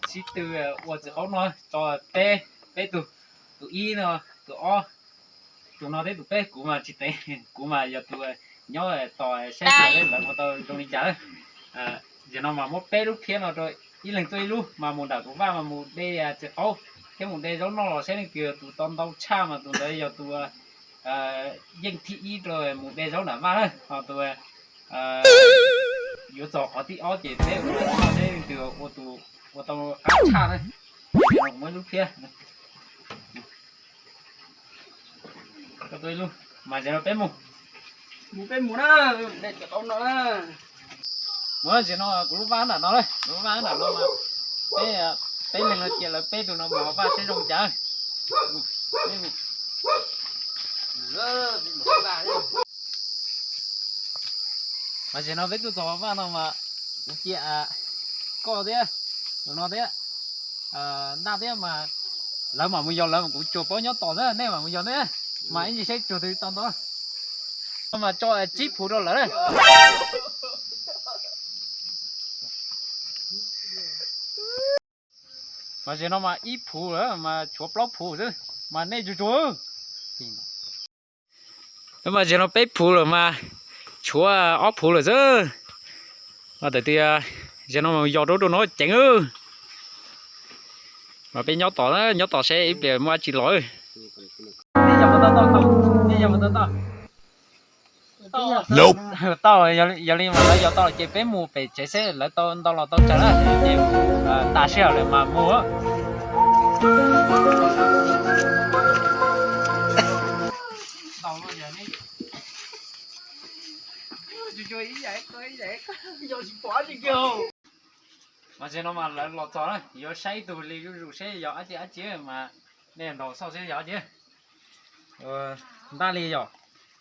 Sib tw ua txiv qaub no tso peb, peb tug, tus ib no, tus ob, tus no thiab tus peb. Kuv mas tsis teev, kuv mas yog tus nyob tos saib lawv ua tau zoo li cas. Zaum no mas muab peb lub phiab no rau ib leeg tuaj ib lub, mas mus nram tus vaj mas mus de txiv qaub thiab mus de zaub noj los saib leej twg tus tau ntau tshaj mas tus ntawd yog tus yeej thib ib rau mus de zaub nram vaj na. Ho tus yuav txog qhov thib ob ces peb ua saib leej twg ua tus ua tau qab tshaj na. Muab lub phiab mas zaum no peb mus, mus peb mus na, de txiv qaub no na. Mus, zaum no kuv lub vaj nram no, kuv lub vaj nram no mas peb, peb leeg no cia lawv peb tug no mus hauv vaj saib zoo cas. Mas zaum no peb tuaj txog hauv vaj no mas kuv cia koj thiab, tus no thiab, Ntaj thiab mas lawv mam mus yos lawv, kuv tsuas paub nyob tos xwb, nej mam mus yos nej mas ib ntsis saib tsuag twg tau ntau. Mas tso tsib phuv rau lawm. Mas zaum no mas ib phuv lawm mas tshuav plaub phuv xwb, mas nej tsuag tsuag. Mas zaum no peb phuv lawm mas tshuav ob phuv lawm xwb. Mas tawm tias zaum no mas yos rau rau no ceev. Mas peb nyob tos, nyob tos seb ib pliag muaj dab tsi los. Tau, yog li mas lawv yos tau ces peb mus pem tsev seb lawv tau ntau los tau tsawg na, ces tas sij hawm lawm mas mus. Mas zaum no mas lawv los txog na, yuav saib ib tug li zuj zus seb yog dab tsi dab tsi mas nej ntaus xauj seb yog dab tsi. Ntaj li yog,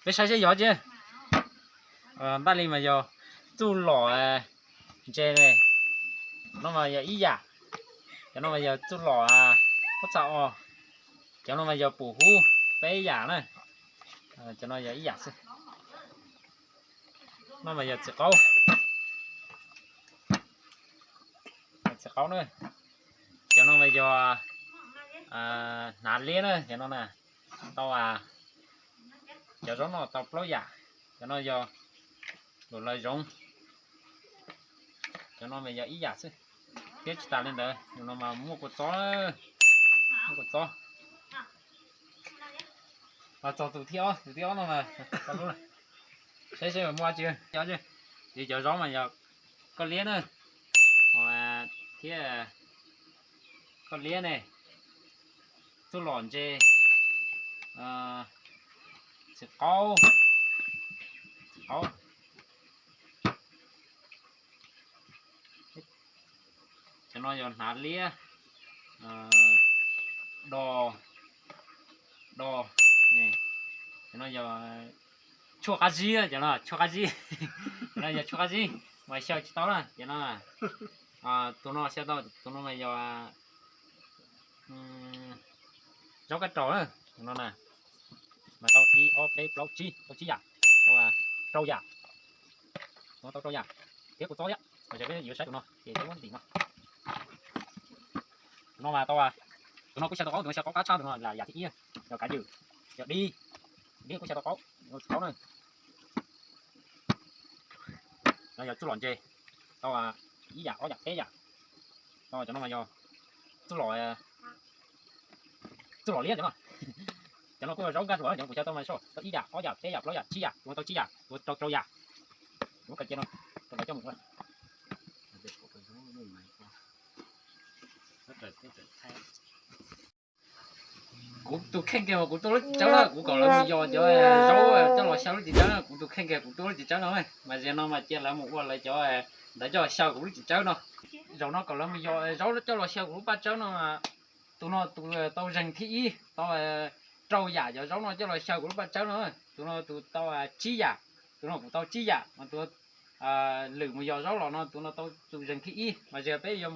peb saib seb yog dab tsi. Ntaj li mas yog txuj lom ntse ne, no mas yog ib yam. Cov no mas yog txuj lom pob txha os. Cov no mas yog pum hub peb yam na. Cov no yog ib yam xwb. No mas yog txiv qaub, txiv qaub na. Cov no mas yog hnav liab na, cov no na. Tau, cov zaub no tau plaub yam. Cov no yog lus lawv zoov. Cov no mas yog ib yam xwb, thiab tsis tas li ntawd, tus no mas muaj kua txob, muaj kua txob. Mas txog tus thib ob, tus thib ob no mas saib seb muaj dab tsi. Ces cov zaub mas yog koj liab na, thiab koj liab ne, txuj lom ntse, txiv qaub, txiv qaub. Cov no yog hnav liab, do, do, cov no yog tshuaj qab zib, cov no tshuaj qab zib, cov no yog tshuaj qab zib mas xyaw tsis tau na, cov no, tus no xyaw tau, tus no mas yog zaub kab raus na, tus no na, mas tau ib ob peb plaub tsib, tau tsib yam, tau rau yam, no tau rau yam, thiab kua txob thiab, mas peb yuav saib tus no ces peb muab ntim no. Tus no mas tau, tus no kuj xyaw tau qaub, tus no xyaw qaub qab tshaj, tus no yog yam thib ib, yog kav ywm, yog dib, dib kuj xyaw tau qaub, qaub na. No yog txuj lom ntse, tau ib yam ob yam peb yam. Tau cov no mas yog txuj lom, txuj lom liab cov no. Cov no kuj yog zaub nkaj zuag, cov no kuv xyaw tau mas soj tau ib yam ob yam peb yam plaub yam tsib yam, kuv tau tsib yam, kuv rau rau yam. Kuv muab kaw cia no, rau lawv coj mus ua. Kuv tus kheej kiag mas kuv tuaj lub txiv tsawb na, kuv kom lawv mus yos cov zaub coj los xyaw lub txiv tsawb na, kuv tus kheej kiag kuv tuaj lub txiv tsawb no. Mas zaum no mas cia lawv mus ua lawv cov ntawd coj los xyaw kuv lub txiv tsawb no. Zaum no kom lawv mus yos zaub coj los xyaw kuv lub paj tsawb no, tus no tus tau zeeg thib ib, tau rau yam cov zaub no coj los xyaw kuv lub paj tsawb no. Tus no tus tau tsib yam, tus no kuv tau tsib yam, mas tus lwm mus yos zaub los no tus no tau tus zeeg thib ib, mas zaum peb yuav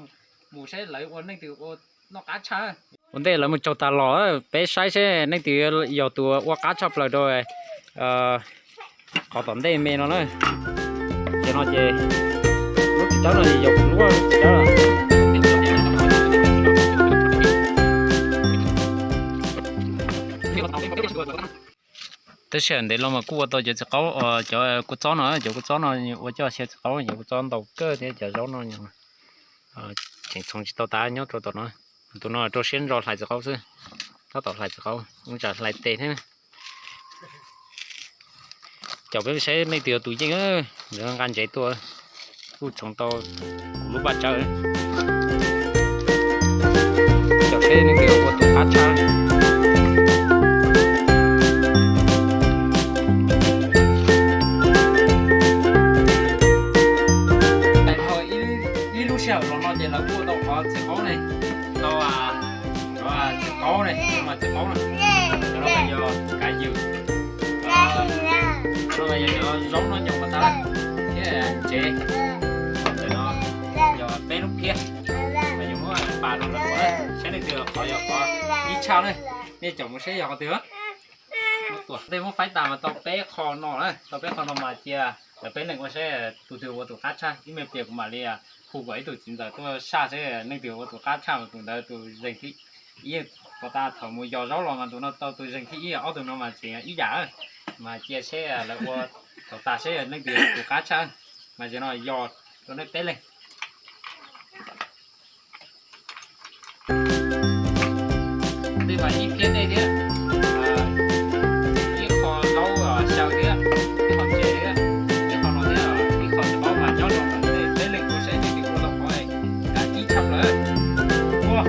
mus saib lawv ua leej twg ua noj qab tshaj. Ua ntej lawv mus tsaug tas los peb saib seb leej twg yog tus ua qab tshaj plaws rau, Qhov tom ntej me no na. Ces no ces lub txiv tsawb no yog kuv lub txiv tsawb. Tab sis ntev los mas kuj ua tau cov txiv qaub, cov kua txob no, cov kua txob no ua coj xyaw txiv qaub, cov kua txob ntau kawg thiab cov zaub no tseem txhoov tsis tau tas nyob rau tom no. Tus no rau siab ntso hlais txiv qaub xwb, tab tom hlais txiv qaub, ua tsam hlais tes thiab. Caum peb saib leej twg yog tus yeej, nqa ntsev tuaj, kuj txhoov tau kuv lub vaj tsawb. Caum saib leej twg ua tus qab tshaj. Ib lub sij hawm los no ces lawv kuj tau qhov txiv qaub ne, tau txiv qaub ne, mas txiv qaub no, cov no yog kav ywm, no yog cov zaub no nyob ua tas thiab ntsev. Ntawm no yog peb lub phiab, mas yog muab pas rau lawv ua na, saib leej twg qhov yog qhov ib tshaj na, nej caum mus saib yog qhov twg. Tej muab faib tas mas tau peb qho no na, tau peb qho no mas cia lawv peb leeg ua saib tus twg ua tus qab tshaj. Ib me pliag kuv mam li hu kom ib tug txiv ntxawm tuaj saj saib leej twg ua tus qab tshaj mas tus ntawd tus zeeg thib ib. Pom tas thaum mus yos zaub los mas tus no tau tus zeeg thib ib, ob tug no mas tseem ib yam, mas cia saib lawv ua thaum tas saib leej twg tus qab tshaj. Mas zaum no yos rau nej peb leeg. Tej mas ib phiab dej thiab, ib qho zaub xyaw thiab, ib qho ntsev thiab, ib qho no thiab, ib qho txiv qaub mas nyob rau ntawm nej peb leeg ua saib nej ua tau qhov ib tshaj lawm. Ua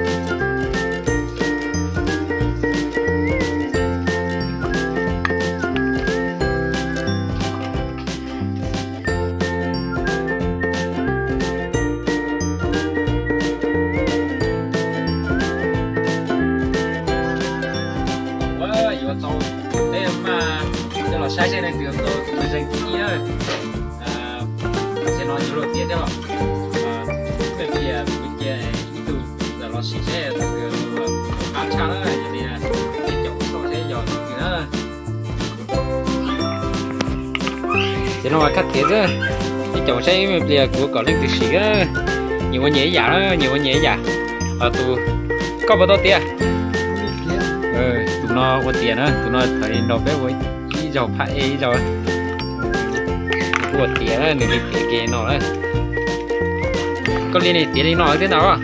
Yuav tau, peb maj coj los saib seb leej twg tau tus zeeg thib ib. Tam sim no yuav luag tiav thiab los, peb cia kuv cia ib tug ntawm los sim seb tus twg qab tshaj na, yog li peb caum tau seb yog tus twg na. Ces no mas kaj tiav xwb, peb caum saib ib me pliag kuv kom leej twg sim. Nyias ua nyias ib yam, nyias ua nyias ib yam. Tus, koj puas tau tiav? Tus no ua tiav na, tus no thaum nrog peb ua ib zaug phab ej ib zaug. Kuv ua tiav, nws li tiav ke no na. Koj li tiav li no thiab ntag.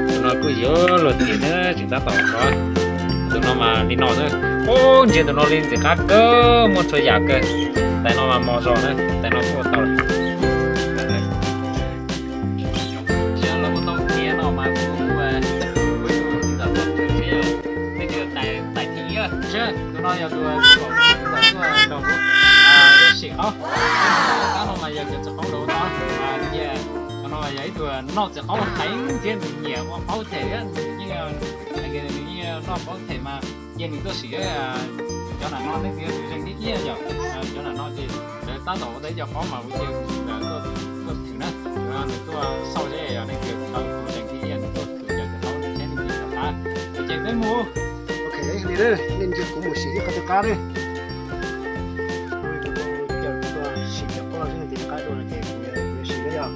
Tus no kuj yuav luag tiav na, tseem tab tom sov. Tus no mas li no xwb. Ub, ntsia tus no li ntxim qab kawg, muaj txhua yam kawg. Tais no mas mos zog na, tais no kuj ua tau lawm. Lawv ua tau tiav no mas kuv, kuv tus txiv ntxawm tuaj thwm seb leej twg tais thib ib. Seb, tus no yog tus, tus ntxawm tuaj nrog kuv sim qaub. Tab no mas yog cov txiv qaub lawv ua tau. Cia, tus no mas yog ib tug noj txiv qaub heev thiab nws nyiam ua qaub them thiab nws yeej, nws yeej noj qaub them mas cia nws tuaj sim. Cov nam no leej twg yog tus zeeg thib ib yom, cov nam no ces lawv tab tom ua tau ib co qaub mas kuv cia tus ntawd tuaj thwm na, nws tuaj xauj seb yog leej twg tau tus zeeg thib ib, nws tuaj thwm cov txiv qaub saib leej twg rov qab. Ces peb mus. Ok, li na, nej ntsia kuv mus sim ib qho twg qab na. Kuv caw kuv tuaj sim cov qaub xwb, leej twg qab dua no ces kuv yuav sim na yom.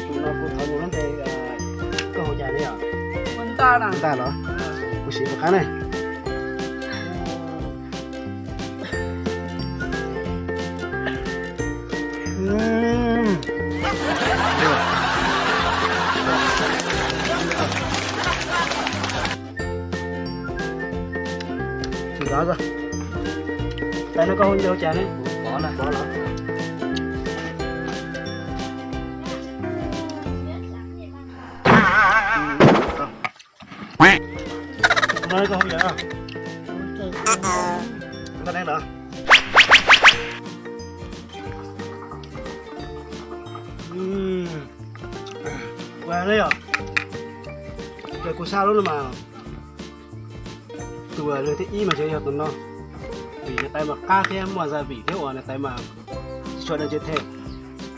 Tus no kuv thov nug lub npe, koj hu cas na yom? Ntaj los? Kuv sim tus qab na. Tus ntawd, tais no koj hu npe hu cas ne? Pov los? Tus no koj hu yam, Nkauj Neeb los? Ua ne yom, ces kuv xav lub no mas tus leeg thib ib mas tseem yog tus no, vim nws tais mas qab thiab muaj gia vim thiab uas nws tais mas tsis tshua dawb ceev them,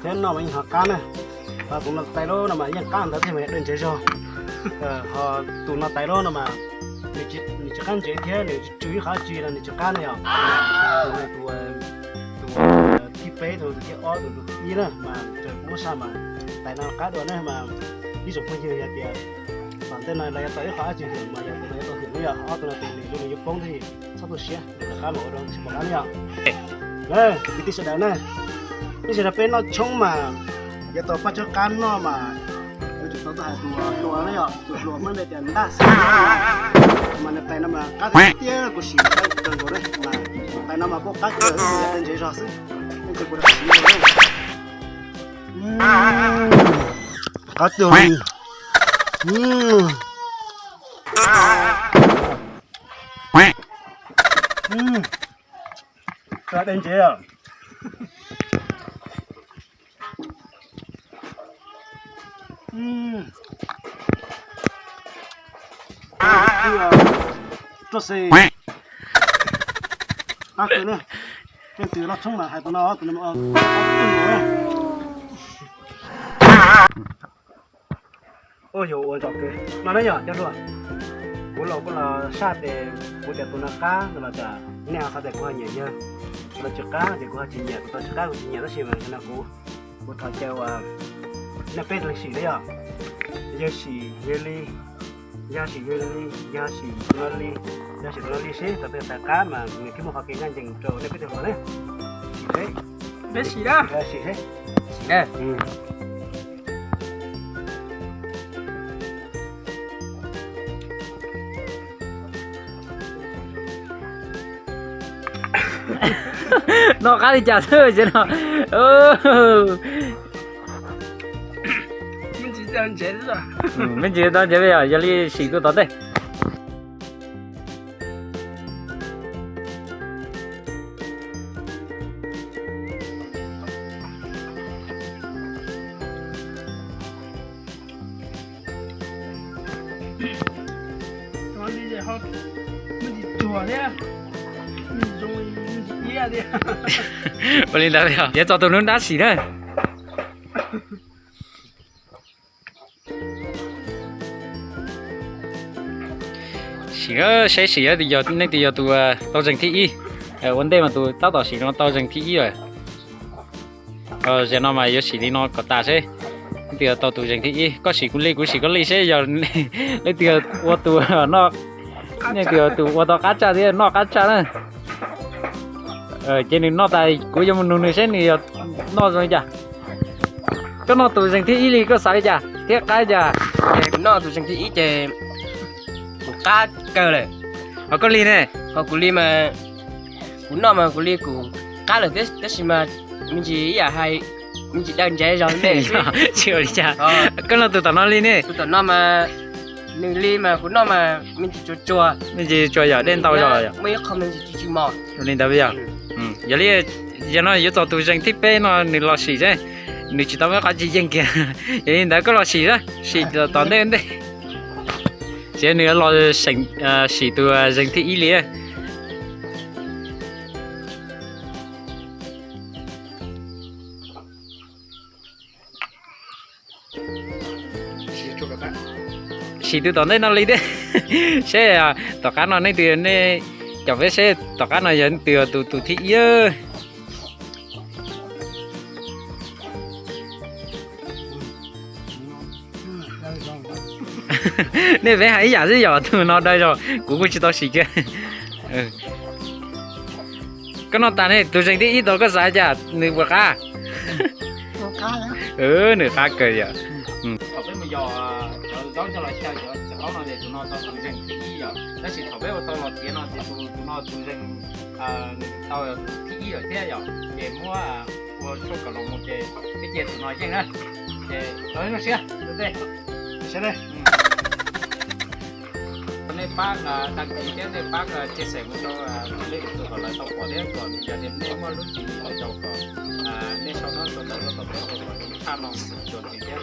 thiab noj mas yeej ho qab na. Ho tus no tais lub no mas yeej qab ntawd thiab mas dawb ntsev zog. Ho tus no tais lub no mas nws tsis qab ntsev thiab nws tsis tsw ib qho dab tsi no nws tsis qab ne yom. Tus no tus Tus thib ob, tus ib na mas raws kuv lub sab mas tais no qab dua na mas ib tsoom phooj ywg yog tias tom ntej no lawv yuav tau ib qho dab tsi hwm mas yog tus no yuav tau hwm na yom. Ob tug no tes nws zoo li yuav poob thiab, txhob tu siab, rov qab los ua dua tsis pom qab na yom. Kwv tij sawv daws na, ib tsam no peb noj tshoob mas yuav tau paj tsob qab noj mas yuav tsum tau tuaj hais tus hluas na yom, tus hluas muab npe tias Ntaj Xeeb mas nws tais no mas qab tiag tiag, kuv sim qab kawg nkaus na mas tais no mas kuj qab kawg, yog tais ntsev zog xwb, nej ntsia kuv rau siv na. Qab tiag. Tais ntsev. Roj xes. Qab kawg na. Leej twg noj tshoob mas hais tus no, tus no. Ua yog ua ntsos kawg no na yom cov hluas. Kuv los kuj los saj tes kuv tias tus no qab los cas nej ho tias kuv ho nyiam yawg, tus no tsis qab ces kuv ho tsis nyiam, tus no tsis qab kuv tsis nyiam, tab sis mas no kuv, kuv thov caw uas nej peb leeg sim na yom. Yawg sim yawg li, yawg sim yawg li, yawg sim tus no li, yawg sim tus no li seb tau peb tais qab mas nws thiaj muaj qhov kev ncaj ncees rau nej peb tug hluas na. Sim seb. Peb sim na. Sim seb. Sim na. Noj qab li cas xwb no. Me ntsis tau ntsev, yog li sim tus tom ntej. Ua li ntawd yuav tso tus nruab nrab sim na. Sim seb sim yog nej tus yog tus tau zeeg thib ib. Ua ntej mas tus tab tom sim no tau zeeg thib ib lawm. Zaum no mas yuav sim li no kom tas seb leej twg yog tau tus zeeg thib ib. Koj sim kuv li, kuv sim koj li seb yog leej twg ua tus noj, leej twg ua tus ua tau qab tshaj thiab noj qab tshaj na. Ces nws noj tas kuv yuav mus nug nws seb nws yog noj zoo li cas. Koj noj tus zeeg thib ib li koj xav li cas thiab qab li cas? Kuv noj tus zeeg thib ib ces kuv qab kawg lawm. Ho koj li ne? Ho kuv li mas, kuv noj mas kuv li kuv qab lawm thiab tab sis mas me ntsis ib yam hais me ntsis daws ntsev zog ne. Tsis ua li cas. Koj noj tus tom no li ne? Tus tom no mas nws li mas kuv noj mas me ntsis tsuas tsuas. Me ntsis tsuas yom, dej ntau zog yom. Muaj ib qho me ntsis tsis tsis mos. Ua li ntawd yom. Yog li, yog no yuav txog tus zeeg thib peb no nws los sim seb, nws tsis tau muaj qhov tsis yeej kiag. Yog li ntawd koj los sim, sim tom ntej ntej. Ces nws los sim tus zeeg thib ib li. Sim tus tom ntej no li thiab. Seb tom qab no nej tus, nej caum peb seb tom qab no yog tus, tus thib ib. Nej peb hais ib yam xwb yom, tus no daws zog kuv kuj tsis tau sim kiag. Koj noj tas ne, tus zeeg thib ib tau koj xav cas nws puas qab? Nws qab kawg yom. Thaum peb mus yos cov zaub coj los xyaw cov txiv qaub no ces tus no tau tus zeeg thib ib yom, tab sis thaum peb ua tau los txiav no ces tus, tus no tus zeeg nws tau thib ib lawm thiab yom, ces muab ua tshuaj kom los mus ces peb cia tus no yeej na. Ces zoo siab ua ntej. Nej pab đăng ký thiab nej pab chia sẻ mus rau lwm tus kom lawv tau pom thiab kom yog tias nej muaj lub tswv yim lawv tau kom nej sau no sau ntawv rau tom peb kom tshaj no txuas ntxiv thiab.